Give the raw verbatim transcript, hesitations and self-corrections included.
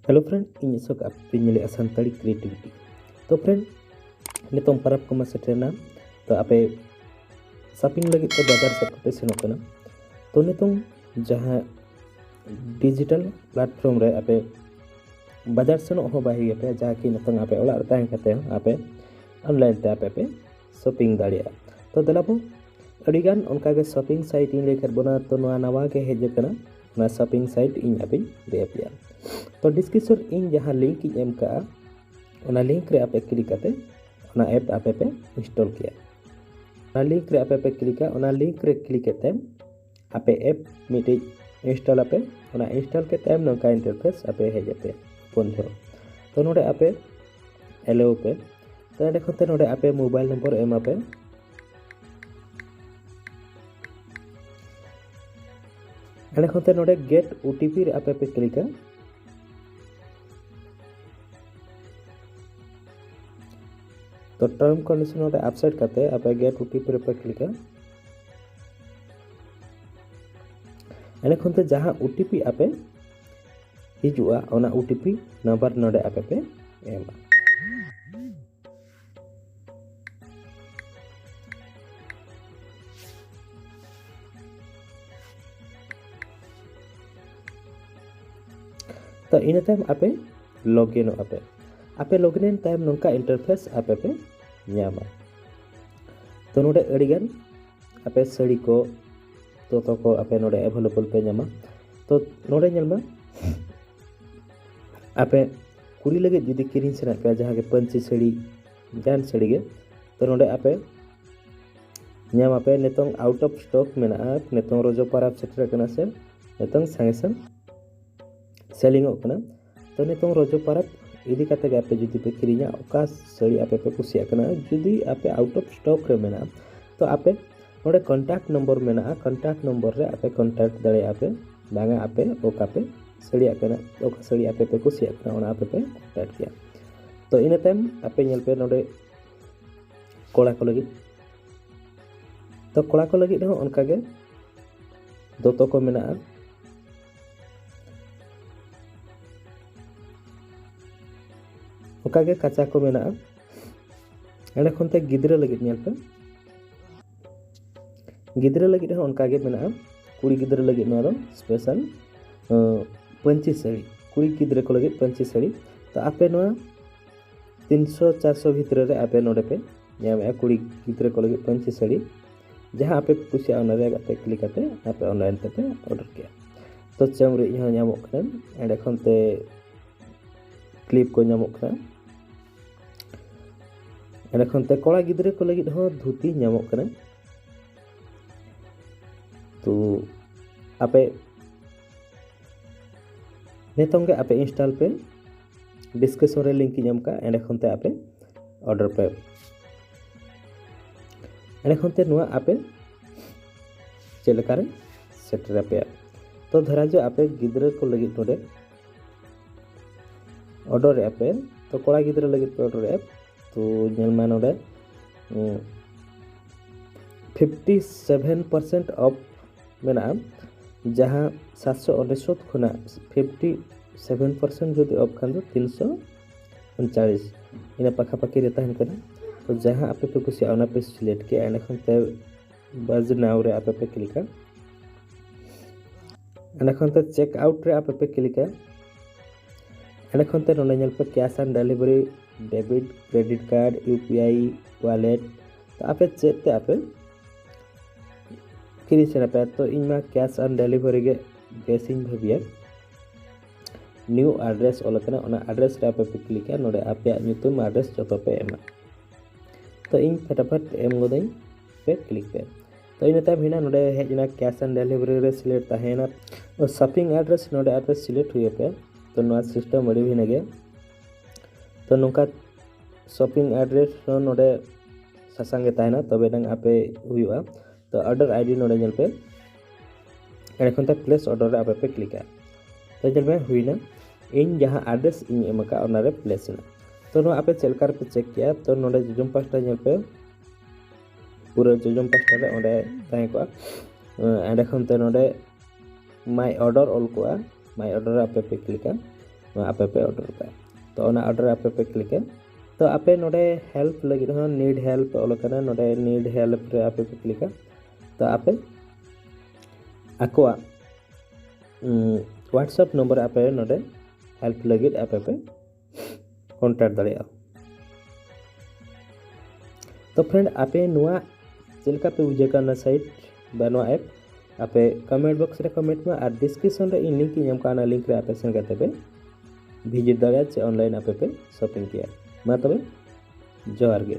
Hello friend, ᱤᱧ ᱚᱥᱳᱠ, ᱟᱯᱮ ᱯᱮ ᱧᱮᱞᱮᱫᱼᱟ ᱥᱟᱱᱛᱟᱲᱤ ᱠᱨᱤᱭᱮᱴᱤᱵᱷᱤᱴᱤ᱾ ᱛᱚ friend, ᱱᱤᱛᱚᱝ ᱯᱚᱨᱚᱵᱽ ᱠᱚᱢᱟ ᱥᱮᱴᱮᱨᱮᱱᱟ, ᱛᱚ ᱟᱯᱮ ᱥᱚᱯᱤᱝ ᱞᱟᱹᱜᱤᱫ ᱛᱮ ᱵᱟᱡᱟᱨ ᱥᱮᱫ ᱠᱚᱯᱮ ᱥᱮᱱᱚᱜ ᱠᱟᱱᱟ᱾ ᱛᱚ ᱱᱤᱛᱚᱝ ᱡᱟᱦᱟᱸ ᱰᱤᱡᱤᱴᱟᱞ ᱯᱞᱟᱴᱯᱷᱚᱨᱢ ᱨᱮ ᱟᱯᱮ ᱵᱟᱡᱟᱨ ᱥᱮᱱᱚᱜ ᱦᱚᱸ ᱵᱟᱭ ᱦᱩᱭ ᱟᱯᱮᱭᱟ, ᱡᱟᱦᱟᱸ ᱠᱤ ᱱᱤᱛᱚᱝ ᱟᱯᱮ ᱚᱲᱟᱜ ᱨᱮ ᱛᱟᱦᱮᱸ ᱠᱟᱛᱮ ᱦᱚᱸ ᱟᱯᱮ ᱚᱱᱞᱟᱭᱤᱱ ᱛᱮ ᱟᱯᱮ ᱯᱮ ᱥᱚᱯᱤᱝ ᱫᱟᱲᱮᱭᱟᱜᱼᱟ᱾ ᱛᱚ ᱫᱮᱞᱟ ᱵᱚ, ᱟᱹᱰᱤᱜᱟᱱ ᱚᱱᱠᱟᱜᱮ ᱥᱚᱯᱤᱝ ᱥᱟᱭᱤᱴ ᱤᱧ ᱞᱟᱹᱭ ᱠᱮᱫ ᱵᱚᱱᱟ, ᱛᱚ ᱱᱚᱣᱟ ᱱᱟᱣᱟ ᱜᱮ ᱦᱮᱡ ᱟᱠᱟᱱᱟ, ᱚᱱᱟ ᱥᱚᱯᱤᱝ ᱥᱟᱭᱤᱴ ᱤᱧ ᱟᱯᱮᱧ ᱞᱟᱹᱭ ᱟᱯᱮᱭᱟ᱾ ᱛᱚ ᱰᱤᱥᱠᱨᱤᱯᱥᱚᱱ ᱤᱧ ᱡᱟᱦᱟᱸ ᱞᱤᱝᱠ ᱤᱧ ᱮᱢ ᱠᱟᱜᱼᱟ, ᱚᱱᱟ ᱞᱤᱝᱠ ᱨᱮ ᱟᱯᱮ ᱠᱞᱤᱠ ᱠᱟᱛᱮ ᱚᱱᱟ ᱮᱯ ᱟᱯᱮ ᱯᱮ ᱤᱱᱥᱴᱚᱞ ᱠᱮᱭᱟ᱾ ᱚᱱᱟ ᱞᱤᱝᱠ ᱨᱮ ᱟᱯᱮ ᱯᱮ ᱠᱞᱤᱠᱟ, ᱚᱱᱟ ᱞᱤᱝᱠ ᱨᱮ ᱠᱞᱤᱠ ᱠᱟᱛᱮ ᱟᱯᱮ ᱮᱯ ᱢᱤᱫᱴᱤᱡ ᱤᱱᱥᱴᱚᱞ ᱟᱯᱮ᱾ ᱚᱱᱟ ᱤᱱᱥᱴᱚᱞ ᱠᱮᱫ ᱛᱟᱭᱚᱢ ᱱᱚᱝᱠᱟ ᱤᱱᱴᱟᱨᱯᱷᱮᱥ ᱟᱯᱮ ᱦᱮᱡ ᱟᱯᱮ ᱳᱯᱮᱱ ᱡᱚᱦᱚᱜ᱾ ᱛᱚ ᱱᱚᱰᱮ ᱟᱯᱮ ᱮᱞᱳᱣ ᱯᱮ᱾ ᱛᱚ ᱮᱸᱰᱮ ᱠᱷᱚᱱ ᱛᱮ ᱱᱚᱰᱮ ᱟᱯᱮ ᱢᱳᱵᱟᱭᱤᱞ ᱱᱚᱢᱵᱚᱨ ᱮᱢ ᱟᱯᱮ᱾ ᱮᱸᱰᱮ ᱠᱷᱚᱱ ᱛᱮ ᱱᱚᱰᱮ ᱜᱮᱴ ᱳ ᱴᱤ ᱯᱤ ᱨᱮ ᱟᱯᱮ ᱯᱮ ᱠᱞᱤᱠᱟ᱾ ᱛᱚ ᱴᱟᱨᱢ ᱠᱚᱱᱰᱤᱥᱚᱱ ᱱᱚᱰᱮ ᱟᱯᱥᱮᱴ ᱠᱟᱛᱮ ᱟᱯᱮ ᱜᱮᱴ ᱳ ᱴᱤ ᱯᱤ ᱨᱮᱯᱮ ᱠᱞᱤᱠᱟ᱾ ᱮᱸᱰᱮ ᱠᱷᱚᱱ ᱛᱮ ᱡᱟᱦᱟᱸ ᱳ ᱴᱤ ᱯᱤ ᱟᱯᱮ ᱦᱤᱡᱩᱜᱼᱟ, ᱚᱱᱟ ᱳ ᱴᱤ ᱯᱤ ᱱᱟᱢᱵᱟᱨ ᱱᱚᱰᱮ ᱟᱯᱮ ᱯᱮ ᱮᱢᱟ᱾ ᱛᱚ ᱤᱱᱟᱹ ᱛᱟᱭᱚᱢ ᱟᱯᱮ ᱞᱚᱜᱤᱱᱚᱜ ᱟᱯᱮ᱾ ᱟᱯᱮ ᱞᱚᱜᱤᱱ ᱮᱱ ᱛᱟᱭᱚᱢ ᱱᱚᱝᱠᱟ ᱤᱱᱴᱟᱨᱯᱷᱮᱥ ᱟᱯᱮ ᱯᱮ ᱧᱟᱢᱟ᱾ ᱛᱚ ᱱᱚᱰᱮ ᱟᱹᱰᱤᱜᱟᱱ ᱟᱯᱮ ᱥᱟᱹᱲᱤ ᱠᱚ, ᱫᱚᱛᱚ ᱠᱚ ᱟᱯᱮ ᱱᱚᱰᱮ ᱮᱵᱮᱞᱮᱵᱚᱞ ᱯᱮ ᱧᱟᱢᱟ᱾ ᱛᱚ ᱱᱚᱰᱮ ᱧᱮᱞ ᱢᱮ, ᱟᱯᱮ ᱠᱩᱲᱤ ᱞᱟᱹᱜᱤᱫ ᱡᱩᱫᱤ ᱠᱤᱨᱤᱧ ᱥᱟᱱᱟᱭᱮᱫ ᱯᱮᱭᱟ ᱡᱟᱦᱟᱸ ᱜᱮ ᱯᱟᱹᱧᱪᱤ ᱥᱟᱹᱲᱤ, ᱡᱟᱦᱟᱱ ᱥᱟᱹᱲᱤ ᱜᱮ, ᱛᱚ ᱱᱚᱰᱮ ᱟᱯᱮ ᱧᱟᱢ ᱟᱯᱮ ᱱᱤᱛᱚᱝ out of stock ᱢᱮᱱᱟᱜᱼᱟ, ᱱᱤᱛᱚᱝ ᱨᱚᱡᱚ ᱯᱚᱨᱚᱵᱽ ᱥᱮᱴᱮᱨ ᱟᱠᱟᱱᱟ ᱥᱮ ᱱᱤᱛᱚᱝ ᱥᱟᱸᱜᱮ ᱥᱟᱝ ᱥᱮᱞᱤᱝᱚᱜ ᱠᱟᱱᱟ᱾ ᱛᱚ ᱱᱤᱛᱚᱝ ᱨᱚᱡᱚ ᱯᱚᱨᱚᱵᱽ ᱤᱫᱤ ᱠᱟᱛᱮ ᱜᱮ ᱟᱯᱮ ᱡᱩᱫᱤ ᱯᱮ ᱠᱤᱨᱤᱧᱟ, ᱚᱠᱟ ᱥᱟᱹᱲᱤ ᱟᱯᱮ ᱯᱮ ᱠᱩᱥᱤᱭᱟᱜ ᱠᱟᱱᱟ, ᱡᱩᱫᱤ ᱟᱯᱮ out of stock ᱨᱮ ᱢᱮᱱᱟᱜᱼᱟ, ᱛᱚ ᱟᱯᱮ ᱱᱚᱰᱮ contact number ᱢᱮᱱᱟᱜᱼᱟ, contact number ᱨᱮ ᱟᱯᱮ contact ᱫᱟᱲᱮᱭᱟᱜᱼᱟ ᱯᱮ, ᱵᱟᱝᱟ ᱟᱯᱮ ᱚᱠᱟ ᱯᱮ ᱥᱟᱹᱲᱤᱭᱟᱜ ᱠᱟᱱᱟ, ᱚᱠᱟ ᱥᱟᱹᱲᱤ ᱟᱯᱮ ᱯᱮ ᱠᱩᱥᱤᱭᱟᱜ ᱠᱟᱱᱟ, ᱚᱱᱟ ᱟᱯᱮ ᱯᱮ contact ᱜᱮᱭᱟ᱾ ᱛᱚ ᱤᱱᱟᱹ ᱛᱟᱭᱚᱢ ᱟᱯᱮ ᱧᱮᱞ ᱯᱮ ᱱᱚᱰᱮ ᱠᱚᱲᱟ ᱠᱚ ᱞᱟᱹᱜᱤᱫ, ᱛᱚ ᱠᱚᱲᱟ ᱠᱚ ᱞᱟᱹᱜᱤᱫ ᱦᱚᱸ ᱚᱱᱠᱟᱜᱮ ᱫᱚᱛᱚ ᱠᱚ ᱢᱮᱱᱟᱜᱼᱟ᱾ ᱚᱱᱠᱟᱜᱮ ᱠᱟᱪᱟ ᱠᱚ ᱢᱮᱱᱟᱜᱼᱟ᱾ ᱮᱸᱰᱮ ᱠᱷᱚᱱ ᱛᱮ ᱜᱤᱫᱽᱨᱟᱹ ᱞᱟᱹᱜᱤᱫ ᱧᱮᱞ ᱯᱮ, ᱜᱤᱫᱽᱨᱟᱹ ᱞᱟᱹᱜᱤᱫ ᱦᱚᱸ ᱚᱱᱠᱟᱜᱮ ᱢᱮᱱᱟᱜᱼᱟ᱾ ᱠᱩᱲᱤ ᱜᱤᱫᱽᱨᱟᱹ ᱞᱟᱹᱜᱤᱫ ᱱᱚᱣᱟ ᱫᱚ ᱥᱯᱮᱥᱟᱞ ᱯᱟᱹᱧᱪᱤ ᱥᱟᱹᱲᱤ, ᱠᱩᱲᱤ ᱜᱤᱫᱽᱨᱟᱹ ᱠᱚ ᱞᱟᱹᱜᱤᱫ ᱯᱟᱹᱧᱪᱤ ᱥᱟᱹᱲᱤ᱾ ᱛᱚ ᱟᱯᱮ ᱱᱚᱣᱟ ᱛᱤᱱᱥᱚ ᱪᱟᱨᱥᱚ ᱵᱷᱤᱛᱨᱤ ᱨᱮ ᱟᱯᱮ ᱱᱚᱰᱮ ᱯᱮ ᱧᱟᱢᱮᱜᱼᱟ ᱠᱩᱲᱤ ᱜᱤᱫᱽᱨᱟᱹ ᱠᱚ ᱞᱟᱹᱜᱤᱫ ᱯᱟᱹᱧᱪᱤ ᱥᱟᱹᱲᱤ᱾ ᱡᱟᱦᱟᱸ ᱟᱯᱮ ᱯᱮ ᱠᱩᱥᱤᱭᱟᱜᱼᱟ ᱚᱱᱟ ᱨᱮᱭᱟᱜ ᱯᱮ ᱠᱞᱤᱠ ᱠᱟᱛᱮ ᱟᱯᱮ ᱚᱱᱞᱟᱭᱤᱱ ᱛᱮᱯᱮ ᱚᱰᱟᱨ ᱠᱮᱜᱼᱟ᱾ ᱛᱚ ᱪᱟᱢᱨᱤᱡ ᱦᱚᱸ ᱧᱟᱢᱚᱜ ᱠᱟᱱᱟ, ᱮᱸᱰᱮ ᱠᱷᱚᱱ ᱛᱮ ᱠᱞᱤᱯ ᱠᱚ ᱧᱟᱢᱚᱜ ᱠᱟᱱᱟ᱾ ᱮᱸᱰᱮ ᱠᱷᱚᱱ ᱛᱮ ᱠᱚᱲᱟ ᱜᱤᱫᱽᱨᱟᱹ ᱠᱚ ᱞᱟᱹᱜᱤᱫ ᱦᱚᱸ ᱫᱷᱩᱛᱤ ᱧᱟᱢᱚᱜ ᱠᱟᱱᱟ᱾ ᱛᱚ ᱟᱯᱮ ᱱᱤᱛᱚᱝ ᱜᱮ ᱟᱯᱮ ᱤᱱᱥᱴᱚᱞ ᱯᱮ, ᱰᱤᱥᱠᱨᱤᱯᱥᱚᱱ ᱨᱮ ᱞᱤᱝᱠ ᱤᱧ ᱮᱢ ᱠᱟᱜᱼᱟ, ᱮᱸᱰᱮ ᱠᱷᱚᱱ ᱛᱮ ᱟᱯᱮ ᱚᱰᱟᱨ ᱯᱮ᱾ ᱮᱸᱰᱮ ᱠᱷᱚᱱ ᱛᱮ ᱱᱚᱣᱟ ᱟᱯᱮ ᱪᱮᱫ ᱞᱮᱠᱟᱨᱮ ᱥᱮᱴᱮᱨ ᱟᱯᱮᱭᱟ᱾ ᱛᱚ ᱫᱷᱚᱨᱟ ᱡᱮ ᱟᱯᱮ ᱜᱤᱫᱽᱨᱟᱹ ᱠᱚ ᱞᱟᱹᱜᱤᱫ ᱱᱚᱰᱮ ᱚᱰᱟᱨᱮᱜᱼᱟ ᱯᱮ, ᱛᱚ ᱠᱚᱲᱟ ᱜᱤᱫᱽᱨᱟᱹ ᱞᱟᱹᱜᱤᱫ ᱯᱮ ᱚᱰᱟᱨᱮᱜᱼᱟ, ᱛᱚ ᱧᱮᱞ ᱢᱮ ᱱᱚᱰᱮ ᱯᱷᱤᱯᱴᱤ ᱥᱮᱵᱷᱮᱱ ᱯᱟᱨᱥᱮᱱᱴ ᱚᱯᱷ ᱢᱮᱱᱟᱜᱼᱟ᱾ ᱡᱟᱦᱟᱸ ᱥᱟᱛᱥᱚ ᱚᱱᱮᱥᱚᱛ ᱠᱷᱚᱱᱟᱜ ᱯᱷᱤᱯᱴᱤ ᱥᱮᱵᱷᱮᱱ ᱯᱟᱨᱥᱮᱱᱴ ᱡᱩᱫᱤ ᱚᱯᱷ ᱠᱷᱟᱱ ᱫᱚ ᱛᱤᱱᱥᱚ ᱩᱱᱪᱟᱲᱤᱥ, ᱤᱱᱟᱹ ᱯᱟᱠᱷᱟ ᱯᱟᱠᱷᱤ ᱨᱮ ᱛᱟᱦᱮᱱ ᱠᱟᱱᱟ᱾ ᱛᱚ ᱡᱟᱦᱟᱸ ᱟᱯᱮ ᱯᱮ ᱠᱩᱥᱤᱭᱟᱜᱼᱟ ᱚᱱᱟ ᱯᱮ ᱥᱤᱞᱮᱠᱴ ᱠᱮᱜᱼᱟ, ᱮᱸᱰᱮ ᱠᱷᱚᱱ ᱛᱮ ᱵᱟᱡᱽ ᱱᱟᱣ ᱨᱮ ᱟᱯᱮ ᱯᱮ ᱠᱞᱤᱠᱟ᱾ ᱮᱸᱰᱮ ᱠᱷᱚᱱ ᱛᱮ ᱪᱮᱠ ᱟᱣᱩᱴ ᱨᱮ ᱟᱯᱮ ᱯᱮ ᱠᱞᱤᱠᱟ᱾ ᱮᱸᱰᱮ ᱠᱷᱚᱱ ᱛᱮ ᱱᱚᱰᱮ ᱧᱮᱞ ᱯᱮ cash on delivery, debit, credit card, U P I, wallet. ᱛᱚ ᱟᱯᱮ ᱪᱮᱫ ᱛᱮ ᱟᱯᱮ ᱠᱤᱨᱤᱧ ᱥᱟᱱᱟ ᱯᱮᱭᱟ? ᱛᱚ ᱤᱧ ᱢᱟ ᱠᱮᱥ ᱚᱱ ᱰᱮᱞᱤᱵᱷᱟᱨᱤ ᱜᱮ ᱵᱮᱥᱤᱧ ᱵᱷᱟᱹᱵᱤᱭᱟ᱾ ᱱᱤᱭᱩ ᱟᱰᱨᱮᱥ ᱚᱞ ᱟᱠᱟᱱᱟ, ᱚᱱᱟ ᱟᱰᱨᱮᱥ ᱨᱮ ᱟᱯᱮ ᱯᱮ ᱠᱞᱤᱠᱟ᱾ ᱱᱚᱰᱮ ᱟᱯᱮᱭᱟᱜ ᱧᱩᱛᱩᱢ, ᱟᱰᱨᱮᱥ ᱡᱚᱛᱚ ᱯᱮ ᱮᱢᱟ᱾ ᱛᱚ ᱤᱧ ᱯᱷᱟᱴᱟᱯᱷᱟᱴ ᱮᱢ ᱜᱚᱫᱟᱹᱧ, ᱯᱮ ᱠᱞᱤᱠ ᱯᱮ᱾ ᱛᱚ ᱤᱱᱟᱹ ᱛᱟᱭᱚᱢ ᱦᱩᱭᱱᱟ ᱱᱚᱰᱮ ᱦᱮᱡ ᱮᱱᱟ ᱠᱮᱥ ᱚᱱ ᱰᱮᱞᱤᱵᱷᱟᱨᱤ ᱨᱮ ᱥᱤᱞᱮᱠᱴ ᱛᱟᱦᱮᱸᱭᱮᱱᱟ᱾ ᱛᱚ ᱥᱚᱯᱤᱝ ᱟᱰᱨᱮᱥ ᱱᱚᱰᱮ ᱟᱯᱮ ᱥᱤᱞᱮᱠᱴ ᱦᱩᱭ ᱟᱯᱮᱭᱟ᱾ ᱛᱚ ᱱᱚᱣᱟ ᱥᱤᱥᱴᱮᱢ ᱟᱹᱰᱤ ᱵᱷᱤᱱᱟᱹ ᱜᱮᱭᱟ᱾ ᱛᱚ ᱱᱚᱝᱠᱟ ᱥᱚᱯᱤᱝ ᱟᱰᱨᱮᱥ ᱦᱚᱸ ᱱᱚᱰᱮ ᱥᱟᱥᱟᱝ ᱜᱮ ᱛᱟᱦᱮᱱᱟ, ᱛᱚᱵᱮ ᱮᱱᱟᱝ ᱟᱯᱮ ᱦᱩᱭᱩᱜᱼᱟ᱾ ᱛᱚ ᱚᱰᱟᱨ ᱟᱭᱰᱤ ᱱᱚᱰᱮ ᱧᱮᱞ ᱯᱮ, ᱮᱸᱰᱮ ᱠᱷᱚᱱ ᱛᱮ ᱯᱞᱮᱥ ᱚᱰᱟᱨ ᱨᱮ ᱟᱯᱮ ᱯᱮ ᱠᱞᱤᱠᱟ᱾ ᱛᱚ ᱧᱮᱞ ᱯᱮ ᱦᱩᱭᱱᱟ, ᱤᱧ ᱡᱟᱦᱟᱸ ᱟᱰᱨᱮᱥ ᱤᱧ ᱮᱢ ᱟᱠᱟᱫ ᱚᱱᱟᱨᱮ ᱯᱞᱮᱥ ᱮᱱᱟ᱾ ᱛᱚ ᱱᱚᱣᱟ ᱟᱯᱮ ᱪᱮᱫ ᱞᱮᱠᱟ ᱨᱮᱯᱮ ᱪᱮᱠ ᱠᱮᱜᱼᱟ? ᱛᱚ ᱱᱚᱰᱮ ᱡᱚᱡᱚᱢ ᱯᱟᱥᱴᱟ ᱧᱮᱞ ᱯᱮ, ᱯᱩᱨᱟᱹ ᱡᱚᱡᱚᱢ ᱯᱟᱥᱴᱟ ᱨᱮ ᱚᱸᱰᱮ ᱛᱟᱦᱮᱸ ᱠᱚᱜᱼᱟ᱾ ᱮᱸᱰᱮ ᱠᱷᱚᱱ ᱛᱮ ᱱᱚᱰᱮ ᱢᱟᱭ ᱚᱰᱟᱨ ᱚᱞ ᱠᱚᱜᱼᱟ, ᱢᱟᱭ ᱚᱰᱟᱨ ᱨᱮ ᱟᱯᱮ ᱯᱮ ᱠᱞᱤᱠᱟ, ᱱᱚᱣᱟ ᱟᱯᱮ ᱯᱮ ᱚᱰᱟᱨ ᱠᱟᱜᱼᱟ᱾ ᱛᱚ ᱚᱱᱟ order ᱟᱯᱮ ᱯᱮ clickᱟ᱾ ᱛᱚ ᱟᱯᱮ ᱱᱚᱰᱮ help ᱞᱟᱹᱜᱤᱫ ᱦᱚᱸ need help ᱚᱞ ᱟᱠᱟᱱᱟ, ᱱᱚᱰᱮ need help ᱨᱮ ᱟᱯᱮ ᱯᱮ clickᱟ᱾ ᱛᱚ ᱟᱯᱮ ᱟᱠᱚᱣᱟᱜ WhatsApp ᱱᱚᱢᱵᱚᱨ ᱟᱯᱮ ᱱᱚᱰᱮ help ᱞᱟᱹᱜᱤᱫ ᱟᱯᱮ ᱯᱮ contact ᱫᱟᱲᱮᱭᱟᱜᱼᱟ᱾ ᱛᱚ friend, ᱟᱯᱮ ᱱᱚᱣᱟ ᱪᱮᱫ ᱞᱮᱠᱟ ᱯᱮ ᱵᱩᱡᱷᱟᱹᱣ ᱠᱟᱱᱟ site ᱵᱟ ᱱᱚᱣᱟ app, ᱟᱯᱮ comment box ᱨᱮ comment ᱢᱟ, ᱟᱨ description ᱨᱮ ᱤᱧ link ᱤᱧ ᱮᱢ ᱠᱟᱜᱼᱟ, ᱚᱱᱟ link ᱨᱮ ᱟᱯᱮ ᱥᱮᱱ ᱠᱟᱛᱮ ᱯᱮ visit ᱫᱟᱲᱮᱭᱟᱜᱼᱟ ᱪᱮ online ᱟᱯᱮ ᱯᱮ shopping ᱠᱮᱭᱟ᱾ ᱢᱟ ᱛᱚᱵᱮ, ᱡᱚᱦᱟᱨ ᱜᱮ᱾